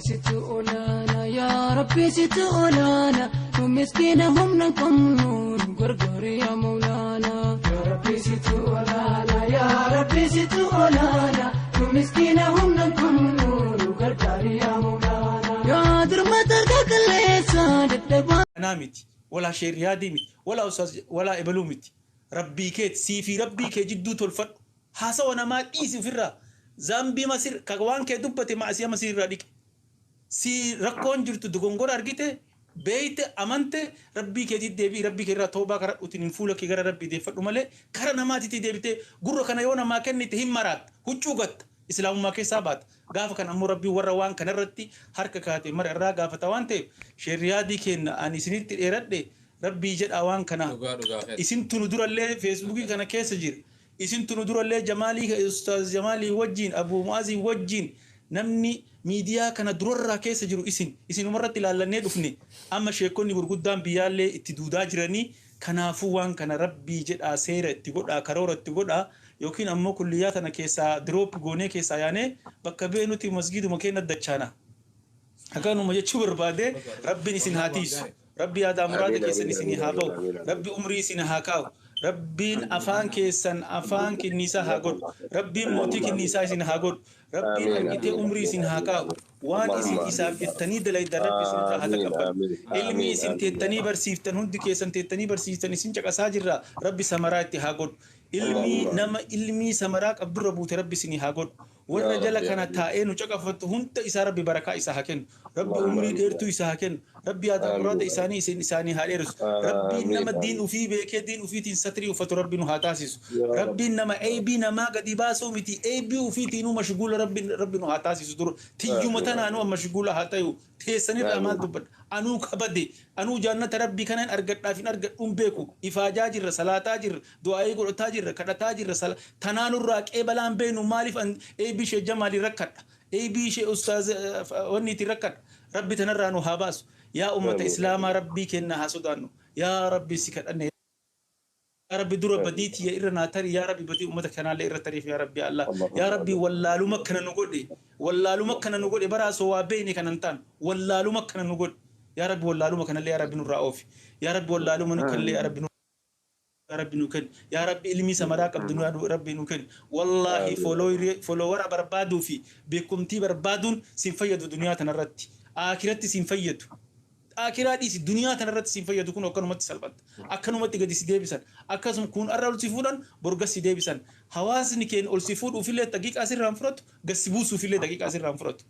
Situ olaana yaa Rabbi, situ olaana, nu miskiina humna hin qabnu, nu gargaari yaa Mawlaana. Yaa Rabbi, situ olaana, yaa Rabbi, situ olaana, nu miskiina humna hin qabnu, nu gargaari yaa Mawlaana. Yaa dirmata harka qalleessa dadhabaa. Anaa miti, walaa sheer Riyaadii miti, walaa ustaaz, walaa ebaluu miti. Rabbii keeti sii fi Rabbii kee jidduu tolfadhu. Haasawa namaa dhiisi ufirraa. Zambii masir ka waan kee dubbate ma'asiyama siirraa dhiqe. Sii rakkoon jirtu dogongora argite beeyte amante Rabbii keetitti deebi'i, Rabbii kee irraa tawbaa karadhuutiin hin fuula kee gara Rabbii deeffadhu malee kara namaatitti deebitee gurra kana yoo namaa kennite hin maraatta, huccuu gatta, islaamummaa keessaa baata. Gaafa kana ammoo Rabbiin warra waan kanarratti harka kaate mara irraa gaafata waan ta'eef Sheikh Riyaadii keenna ani isinitti dheeradhe. Rabbii jedhaa waan kana Dhugaa dhugaa keeti. Isintu nu durallee feesbuukii kana keessa jira. Isintu nu durallee Jamaalii, Ustaaz Jamaalii wajjiin, Abuu Mu'aazii wajjiin, namni miidiyaa kana durarraa keessa jiru isin. Isinumarratti ilaallannee dhufne. Amma sheekkonni gurguddaan biyyaallee itti duudaa jiranii. Kanaafuu waan kana Rabbii jedhaa seera itti godhaa, karoora itti godhaa, yookiin ammoo kulliyyaa tana keessaa drop goonee keessaa yaanee bakka beenuti masgiiduma keenna dachaana. Akkanuma jechuu barbaade. Rabbiin isin haa tiisu. Rabbi yaadaa muraada Amiin keessan amiin isinii amiin haa amiin bahu. amiin amiin. Rabbi umrii isin haa kaa'u. Rabbiin afaan keessan afaan kinniisaa haa godhu. Rabbiin mootii Allahumma amiin. Kinniisaa isin haa godhu. Rabbiin Amiin argitee amiin umrii amiin isin haa amiin kaa'u. amiin. Waan isin Allahumma isaaf amiin. jettanii dalaydan Rabbi isin irraa haa Amiin taqabbalu. amiin Ilmii amiin isin amiin yaa teettanii Rabbi. barsiiftan, hundi keessan teettanii barsiiftan, isin caqasaa jirra. Rabbi samaraa itti haa godhu. Ilmii Allahumma nama amiin. ilmii samaraa qabdurra buute Rabbi isinii haa godhu. Warra Yaa jala Rabbi kana amiin. taa'ee nu caqafatu hunda isaa Rabbi barakaa isaa haa kennu. Rabbi Allahumma umrii amiin. dheertuu isaa haa kennu. Rabbi yaadaa muraada Amiin isaanii isin isaanii haa dheeressu. Rabbiin amiin nama diin amiin. ufii beekee diin ufiitiin satrii uffatu Rabbi nu haa taasisu. Yaa Rabbi. Rabbiin nama eybii namaa gadi baasuu miti, eybii ufiitiinuu mashguula Rabbi nu haa taasisu dura. Tiyyuma Amiin tanaanuu amiin. amma mashguula haa tayu. Teessanirraa maal Amiin. dubbadha? Anuu kabade, anuu jaannata Rabbii kana hin argadhaaf hin argadhuun beeku. Ifaajaa jirra, salaataa jirra, du'aa'ii godhataa jirra, kadhataa jirra. Tanaa nurraa qeebalaan beeknu maaliif an eebii ishee Jamaaliin rakkadha? Eebii ishee ustaaz wanniitiin rakkadha. Rabbi tanarraa nu haa baasu. Yaa ummata Amiin Islaamaa, amiin. Rabbii keenna haa sodaannu. Yaa Rabbi, si kadhanne. Yaa Rabbi, dura badii tiyya irra naa tari. Yaa Rabbi, badii ummata kanaallee irra tariif. Yaa Rabbi Allah, yaa Allahumma Rabbi, amiin. wallaaluma akkana nu godhe, wallaaluma akkana nu godhe. Baraa osoo waa beeyne kanan taanu wallaaluma akkana nu godhe. Yaa Rabbi, wallaaluma kanallee yaa Rabbi nurraa oofi. Yaa Rabbi, wallaaluma nu kanallee yaa Rabbi nu yaa Rabbi nu kenni. Yaa Rabbi, ilmii samaraa qabdu nu yaa Rabbi nu kenni. Wallaahi, Amiin. followera barbaaduu fi beekumtii barbaaduun sin fayyadu duniyaa tanarratti, aakiratti sin fayyadu. Aakiraa dhiisi, duniyaa tanarratti sin fayyadu. Kun akkanumatti salphatta, akkanumatti gadi si deebisan. Akkasuma kun har'a ol si fuudhan, bor gad si deebisan. Hawaasni keenya ol si fuudhuufillee daqiiqaa sirraan fudhatu, gad si buusuufillee daqiiqaa sirraan fudhatu.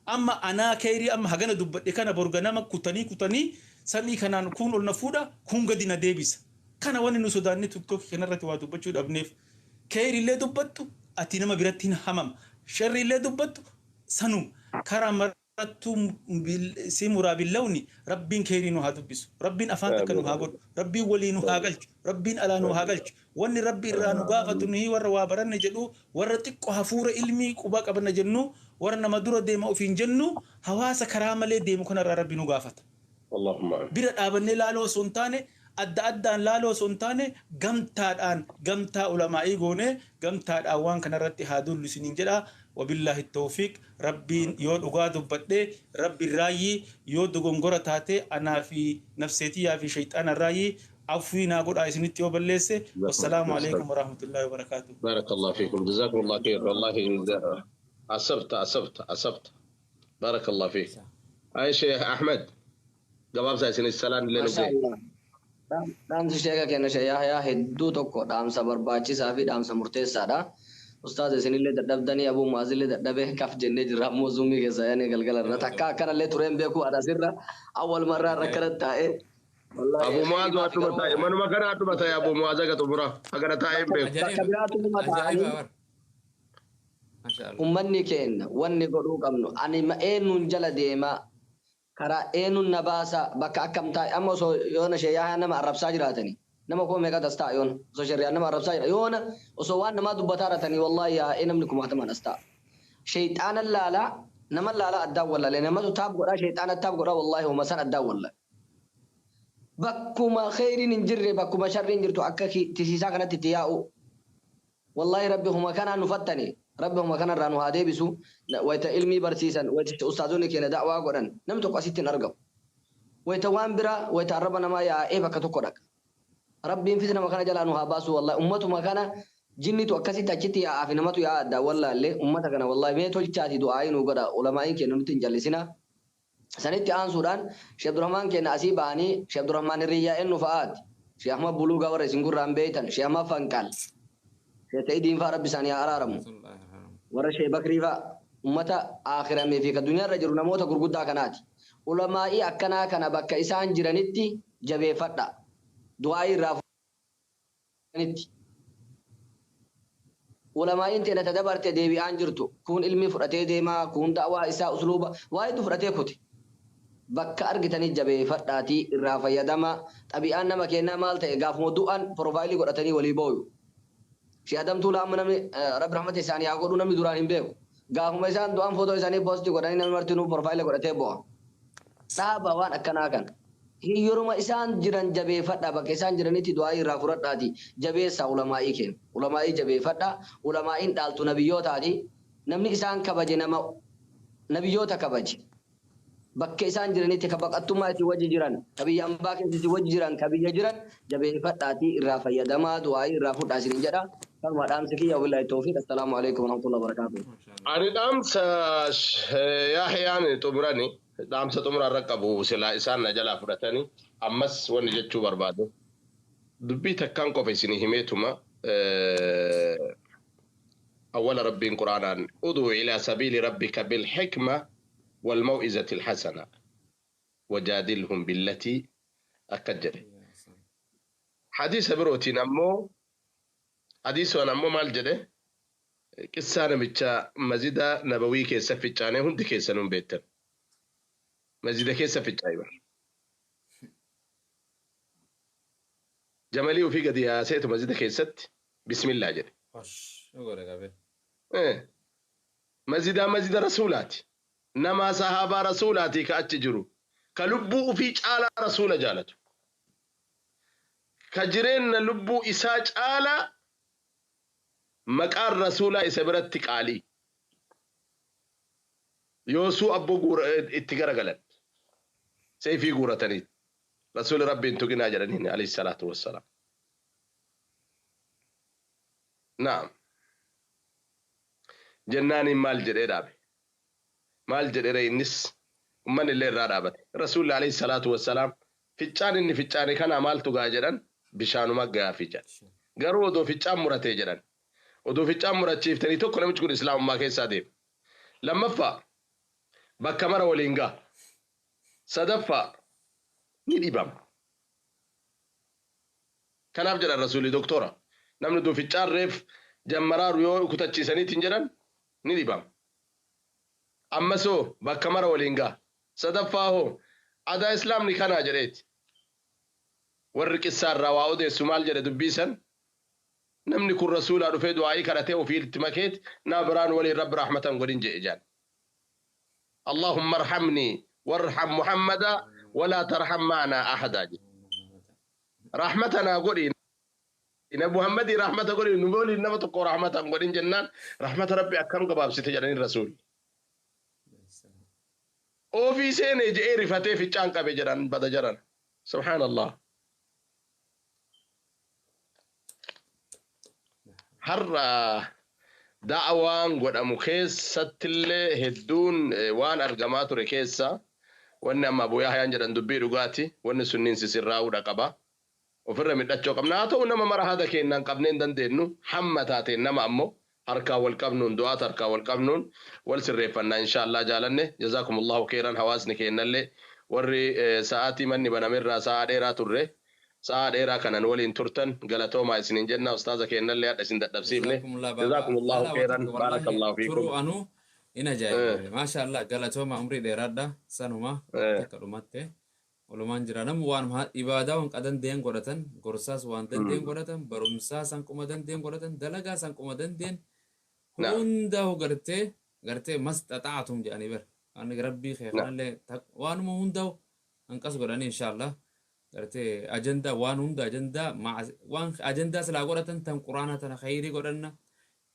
Amma anaa keyrii amma hagana dubbadhe kana bor ganama kutanii kutanii samii kanaan kuun ol na fuudha, kuun gadi na deebisa. Kana wanni nu sodaannee TikTokii kanarratti waa dubbachuu dhabneef, keyriillee dubbattu ati nama biratti hin hamama, sharriillee dubbattu sanuma karaa marattuu si muraa billawni. Rabbiin keyrii nu haa dubbisu. Rabbiin afaan takka nu Amiin haa amiin. godhu. Rabbiin walii nu haa Amiin. galchu. Rabbiin alaa nu haa Amiin. galchu. Wanni Rabbi irraa nu gaafatu nuyi warra waa baranne jedhu, warra xiqqo hafuura ilmii quba qabanna jennu, warra nama dura deema ofiin jennu, hawaasa karaa malee deemu kanarraa Rabbi nu gaafata. Allahumma amiin. Bira dhaabannee laaloo osoo hin taane, adda addaan laaloo osoo hin taane, gamtaadhaan, gamtaa ulamaa'ii goonee gamtaadhaan waan kanarratti haa duullu isiniin jedha. Wabillaahi tawfiiq. Rabbiin yoo dhugaa dubbadhe Rabbi irraayyii, yoo dogongora taate anaa fi nafseetiyyaa fi shayxaana irraayyii afwii naa godhaa isinitti yoo balleesse. Wassalaamu alaikum warahmatullaahi wabarakaatuh. بارك الله فيكم، جزاكم الله خير. والله أصبت أصبت أصبت، بارك الله فيك. أي شيخ أحمد gabaabsa isin salaan illee Masha nu Allah. Dhaamsi sheeka keenya Sheekh Yahyaa hedduu tokko dhaamsa barbaachisaa fi dhaamsa murteessaadha. Ustaaz, isinillee dadhabdanii, Abuu Mu'aazillee dadhabee kaf jennee jirra. Ammoo Zoomii keessa yaanii galgala irra takka akkanallee tureen beeku asirra awwal marraa irra akkana taa'ee. Wallahi Abu Mu'aaz khayrimaa fi dhuma garuu taa'e, manuma kana dhuma taa'e. Abu Mu'aaz aga xumura agana taa'ee hin beeku. Bakka biraatu numa Ajaa'iba taa'anii bar. Masha Allah. Ummanni keenya wanni godhuu qabnu, ani eenyuun jala deemaa, karaa eenyuun na baasa, bakka akkam taa'e? Amma osoo yoona Sheekh Yahyaa nama arrabsaa jiraatanii nama kuma meeqatu as ta'a. Yoona osoo shari'aan nama arrabsaa jira, yoona osoo waan namaa dubbataa jiratanii, wallaahi yaa'ee namni kumaatamaan as ta'a. Shayxaana laalaa, nama laalaa addaan wallaalee, namatu taap godhaa, shayxaana taap godhaa, wallaahi homa san addaan wallaale. Bakkuma kheyriin hin jirre, bakkuma sharriin jirtu akka tisiisaa kanatti itti yaa'u. Wallaahi Rabbi homa kanaan nu fattani. Rabbi homa kanarraa nu haa deebisu. Wayita ilmii barsiisan, wayita ustaazonni keenya da'waa godhan, namni tokko asitti hin argamu. Wayita waan biraa, wayita arraba namaa yaa'ee bakka tokko dhaqa. Rabbiin fitnama kana jalaa nu haa baasu wallahi. Ummatuma kana jinnitu akkasitti achitti yaa'aa fi namatu yaa'aa addaan wallaallee ummata kana wallahi mee tolchaati du'aa'ii nuu godha, ulamaa'iin keenya nutti hin jallisinaa. Sanitti aansuudhaan Sheikh Abdurrahmaan keenya asii bahanii Sheikh Abdurrahmaan Hirriyyaa eenyu fa'aati? Sheikh Ahmad Buluugaa warra isin gurraan beeytan, Sheikh Ahmad Fanqal, Sheikh Ta'idiin fa'a Rabbi isaanii haa araaramu. Warra Sheikh Bakrii fa'a ummata aakhiramee fi ka duniyaa irra jiru namoota gurguddaa kanaati. Ulamaa'ii akkanaa kana bakka isaan jiranitti jabeeffadhaa. Du'aa'ii irraa jiranitti. Ulamaa'iin teena ta dabarte deebi'aan jirtu. Kuun ilmii fudhatee deema, kuun da'waa isaa usluuba waa hedduu fudhatee kute. Bakka argitanii jabeeffadhaatii irraa fayyadamaa. Xabi'aan nama keennaa maal ta'e gaafuma du'an porofaayilii godhatanii walii booyu. Sheikh Adam Tuulaa amma namni Rabbi rahmata isaanii haa godhuu namni duraan hin beeku. Gaafuma isaan du'an footoo isaanii post godhanii namni martinuu porofaayila godhatee boo'a. Dhaabaa waan akkanaa kana. Yeruma isaan jiran jabeeffadhaa, bakka isaan jiranitti du'aa'ii irraa fudhadhaati jabeessaa ulamaa'ii keenya. Ulamaa'ii jabeeffadhaa, ulamaa'iin dhaaltu nabiyyootaati. Namni isaan kabaje nama nabiyyoota kabaje. Bakka isaan jiranitti ka baqattummaa isin wajji jiran, ka biyya ambaa keessa isin wajji jiran, ka biyya jiran jabeeffadhaatii irraa fayyadamaa, du'aa'ii irraa fudhaa isiniin jedha. Kanuma dhaamsi kiyya wabillaahi tawfiiq. Assalaamu alaikum warahmatullahi wabarakaatuh. Ani dhaamsa Yaahyaan xumurani dhaamsa xumuraa irra qabu silaa isaan na jalaa fudhatani ammas wanni jechuu barbaadu dubbii takkaan qofa isinii himeetuma awwala Rabbiin Qur'aanaan ud'u ilaa sabiili rabbika bil hikma wal maw'izati al hasana wajaadilhum billatii akkas jedhe. Hadiisa birootiin ammoo hadiisaan ammoo maal jedhe? Qissaa namicha masjida Nabawii keessa ficcaanee hundi keessanuu hin beektan. Masjida keessa ficcaa'e bar. Jamalii ofii gadi yaaseetu masjida keessatti bismillah jedhe. Osh, godhe qabe. Masjidaa masjida Rasuulaati. Namaa sahaabaa Rasuulaatii ka achi jiru. Ka lubbuu ofii caalaa Rasuula jaalatu. Ka jireenna lubbuu isaa caalaa maqaan Rasuulaa isa biratti qaalii. Yoosuu abbo guura itti garagalan. Seeyfii guuratanii. Rasuuli Rabbii hin tuqinaa jedhaniin alayhi salaatu wassalaam. Naam. Jennaaniin maal jedhee dhaabe? Maal jedhe ree innis? Ummanni illee irraa dhaabate. Rasuulli alayhi salaatu wassalaam ficcaan inni ficcaane kanaa maaltu ga'a jedhan? Bishaanuma ga'aafi jedhan. Garuu odoo ficcaan muratee jedhan. Odoo ficcaan murachiiftanii tokko namichi kun islaamummaa keessaa deema. Lammaffaa bakka mara waliin ga'a. Sadaffaa ni dhibama. Kanaaf jedhan Rasuulli doktora. Namni odoo ficcaan reef jammaraaru yoo kutachiisaniitiin jedhan ni dhibama. Ammas hoo bakka mara waliin ga'a. Sadaffaa hoo adaa islaamni kanaa jedheeti. Warri qissaa irraa waa odeessu maal jedhe dubbii san? Namni kun Rasuulaa dhufee du'aa'ii kadhatee ofii itti makeeti nama biraan waliin Rabbi rahmatan godhin je'e jedhan. Allahumma arhamnii warham Muhammada walaa tarham ma'anaa ahadaa jedhe. Rahmata naa godhi Nabi Muhammadii rahmata godhi nu waliin nama tokko rahmata hin godhin jennaan rahmata Rabbi akkam gabaabsite jedhanii Rasuulli. Ofii seene je'ee rifatee ficcaan qabe jedhan bada jaran. Subhaanallah. Har'a da'waan godhamu keessattillee hedduun waan argamaa ture keessa wanni amma Abu Yahyaan jedhan dubbii dhugaati. Wanni sunniin sisirraa'uudha qaba. Ofirra midhachoo qabna. Haa ta'u nama mara hada keennaan qabnee hin dandeennu. Hamma taateen nama ammoo harkaan wal qabnuun du'aata harkaan wal qabnuun wal sirreeffanna inshaallah jaalanne. Jazaakumullahu khairan hawaasni keennallee warri sa'aatii manni banamerraa sa'aa dheeraa turre. Sa'aa dheeraa kana nu waliin turtan galatoomaa isiniin jenna. Ustaaza keennallee hadha isin dadhabsiifne. Jazakumullah baaba. Jazakumullahu Lala khairan. wanta wallahi Barakallahu fiikum. turuu anuu in ajaa'iba. Maasha Allah galatooma umrii dheeraadha. Sanuma takka dhumatte. Walumaan jira namu waan ibaadaa waan dandeen godhatan, gorsaas waan dandeen godhatan, barumsaas hanquma dandeen godhatan, dalagaas hanquma dandeen hundaa'u gartee gartee masxaxaatum jedhanii bar. Waan Rabbii kee kanallee waanuma hundaa'u hanqas godhanii inshaallah. Gartee ajandaa waan hunda ajandaa waan ajandaa silaa godhatan tan quraana tana khayrii godhanna.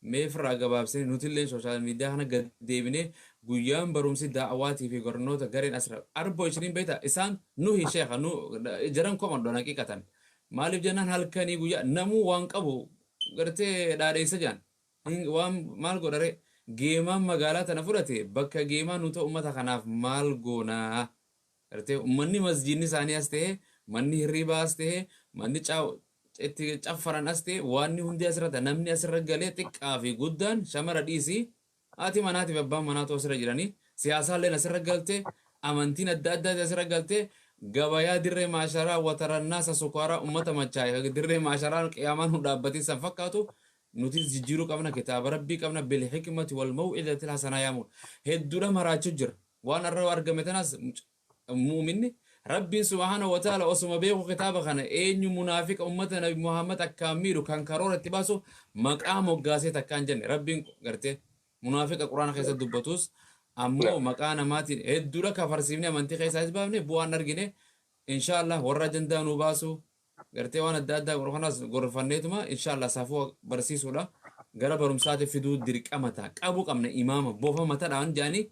Mee firraa gabaabsine nutillee social media kana gad deebinee guyyaan barumsi daawaatii fi barnoota gareen asirra arboo ishiniin beekta isaan nuhi sheekha nu jaran komandoo haqiiqatan maaliif jennaan halkanii guyyaa namuu waan qabu gartee dhaadheessa jaan waan maal godhare geemaan magaalaa tana fudhate bakka geemaa nu ta'u ummata kanaaf maal goonaa gartee ummanni masjiidni isaanii as ta'e manni hirribaa as ta'e manni itti caffaran as ta'e waanni hundi asirratti namni asirra galee xiqqaa fi guddaan shamara dhiisii haati manaatiif abbaan manaatu asirra jiranii siyaasaalleen asirra galte amantiin adda addaati asirra galte gabayaa dirree maasharaa watarannaasa sukaaraa ummata machaa'e dirree maasharaa qiyaamaan nu dhaabbatiin san fakkaatu nutis jijjiiruu qabna kitaaba rabbii qabna bilhikmati wal maw'izati hasanaa yaamuun hedduudha maraachuu jira waan arra argame tanaas mu'minni rabbiin subhaanahu wa ta'ala osuma beeku kitaaba kana eenyu munaafiqa ummata nabi Muhammad akkaan miidhu kan karoora itti baasu maqaa moggaasee takkaan jenne rabbiin gartee munaafiqa quraana keessa dubbatus ammoo maqaa namaatiin hedduudha kafarsiifne amantii keessaa is baafne bu'aan argine inshaallah warra ajandaa nu baasu gartee waan adda addaa kanaas gorfanneetuma inshaallah safuu barsiisuudha gara barumsaatti fiduu dirqama ta'a qabuu qabna imaama bofa matadhaan jedhanii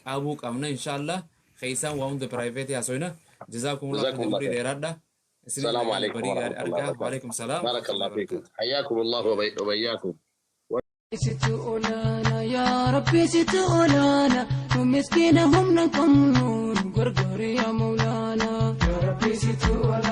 qabuu qabna inshaallah keessaan waa hunda private haasoyna jazakumullah جزاكم الله umrii خير. dheeraadha. السلام عليكم barii gaarii ورحمة الله argaa وبركاته. وعليكم السلام بارك الله فيكم حياكم الله وبياكم. Situ olaana yaa Rabbi situ olaana nu miskiina humna qabnu nu gargaari yaa Mawlaana. Yaa Rabbi situ olaana.